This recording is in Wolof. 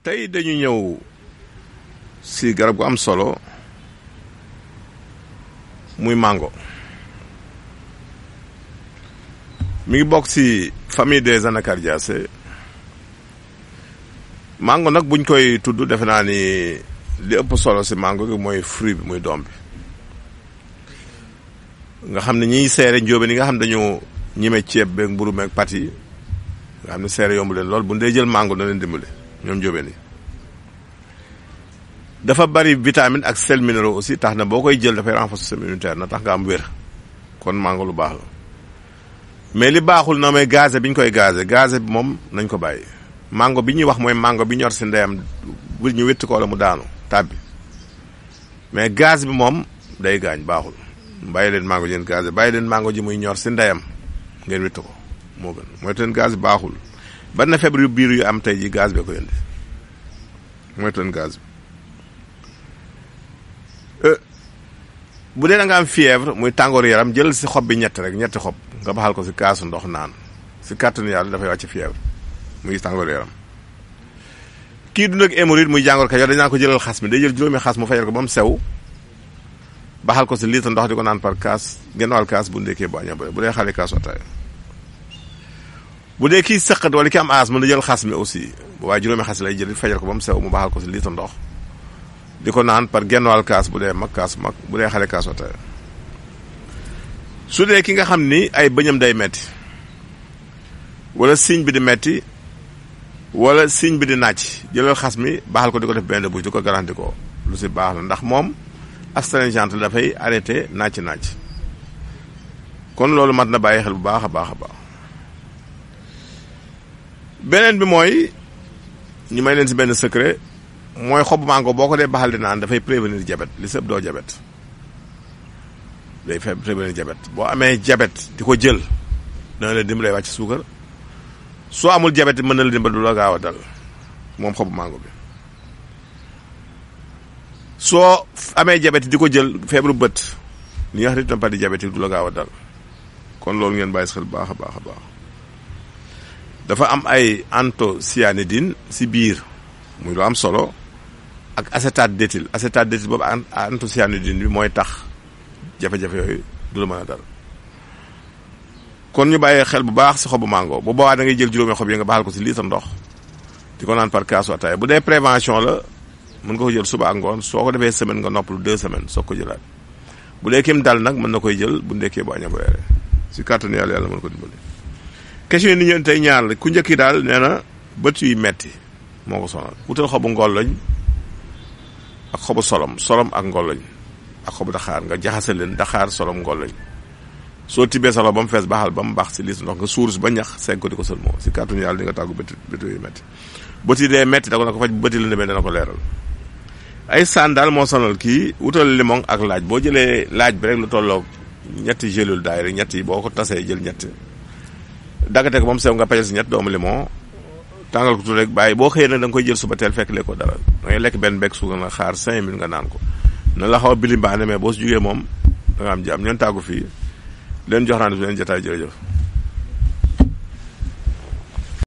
tey dañu ñëw si garab gu am solo muy mango mi ngi bokk si famille des Anacardiaceae. mango nag buñ koy tudd defe naa ni li ëpp solo si mango gi mooy fruit bi muy doom bi nga xam ne ñiy seere njóobe ni nga xam dañu ñime ceeb beeg mburu meeg pat yi nga xam ne seere yombu leen lool bu ndee jël mango na leen dimbale ñoom njóobe ni dafa bari vitamine ak sels minéraux aussi tax na boo koy jël dafay renforcer système immunitaire na tax nga am wér kon mango lu baax la mais li baaxul na may gazé bi ñu koy gazé bi moom nañ ko bàyyi mango bi ñuy wax mooy mango bi ñor si ndeyam bu ñu wétti ko la mu daanu tàbbi mais gaz bi moom day gaañ baaxul bàyyi leen mango ji ngeen gazé bàyyi leen mango ji muy ñor si ndeyam ngeen wétti ko moo gën mooy teen gaz bi baaxul ban na feebar yu biir yu am tey ji gaz bi ko yëndi mooy teen gaz bi bu dee da nga am fièvre muy tàngoor yaram jël si xob bi ñetti xob nga baxal ko si kaasu ndox naan si kàttanu yàlla dafay wàcc fièvre muy tàngoor yaram kii dund ak hémorroïde muy jàngoor Kajoor dañ naan ko jëlal xas mi day jël juróomi xas mu fayal ko ba mu sew baxal ko si litre ndox di ko naan par kaas genn-wàll kaas bu ndekkee bu aña bu dee xale kaas ataaya bu dee kii sëqat wala ki am asthme mën na jël xas mi aussi waaye juróomi xas lay jël fayal ko ba mu sew mu baxal ko si litre ndox di ko naan par genn-wàll kaas bu dee mag kaas mag bu dee xale kaas ataaya su dee ki nga xam ni ay bëñam day metti wala signe bi di metti wala signe bi di nàcc jëlal xas mi baaxal ko di ko def benn bouche di ko garanti ko lu si baax la ndax moom astringente dafay arrêté nàcc kon loolu mat na bàyyi xel bu baax a baax a baax beneen bi mooy ñu may leen si benn secret mooy xobu mango boo ko dee baxal di naan dafay prévenir diabète li sëpp doo diabète day prévenir diabète boo amee diabète di ko jël dana la dimbalee wàcc suukar soo amul diabète mën na la dimbal du la gaaw a dal moom xobu mango bi soo amee diabète di ko jël feebaru bët li ñuy wax rétinopathe diabétique du la gaaw a dal kon loolu ngeen bàyyi si xel baax a baax a baax dafa am ay anthocyanidine si biir muy lu am solo ak acétate d'éthyle boobu anthocyanidine bi mooy tax jafe-jafe yooyu du la mën a dal kon ñu bàyyee xel bu baax si xobu mango bu boobaa da ngay jël juróomi xob yi nga baxal ko si litre ndox di ko naan par kaasu ataaya bu dee prévention la mën nga ko jël suba ak ngoon soo ko defee semaine nga noppalu 2 semaines soog ko jëlaat bu dee kim dal nag mën na koy jël bu ndekkee bu aña bu weere si kàttanu yàlla mën ko dimbali. question yi ni ñu tey ñaar la ku njëkk yi daal nee na bët yuy metti moo ko sonal wutal xobu ngolloñ ak xobu solom ak ngolloñ ak xobu daxaar nga jaxase leen daxaar solom ngolloñ soo tibbee salo ba mu fees baaxal ba mu baax si liis ndox nga suurus ba ñax segg ko di ko sëlmoo si kàttanu yàlla di nga tàggu bët yuy metti bët yi dee metti da ko na ko faj bët yi la demee dana ko leeral ay saan daal moo sonal kii wutal limon ak laaj boo jëlee laaj bi rek lu tolloog ñetti gélule daay rek ñett yi boo ko tasee jël ñett daggate ko ba mu sew nga pajal si ñett doomu limon tàngal ko tuuti rek bàyyi boo xëyee nag da nga koy jël suba teel fekk lee ko dara da ngay lekk benn bekk suukar nga xaar 5 minutes nga naan ko na la xaw a bilimbaane mais boo si jugee moom da nga am jàmm ñoon tàggu fii leen jox naan bi leen jotaay jërëjëf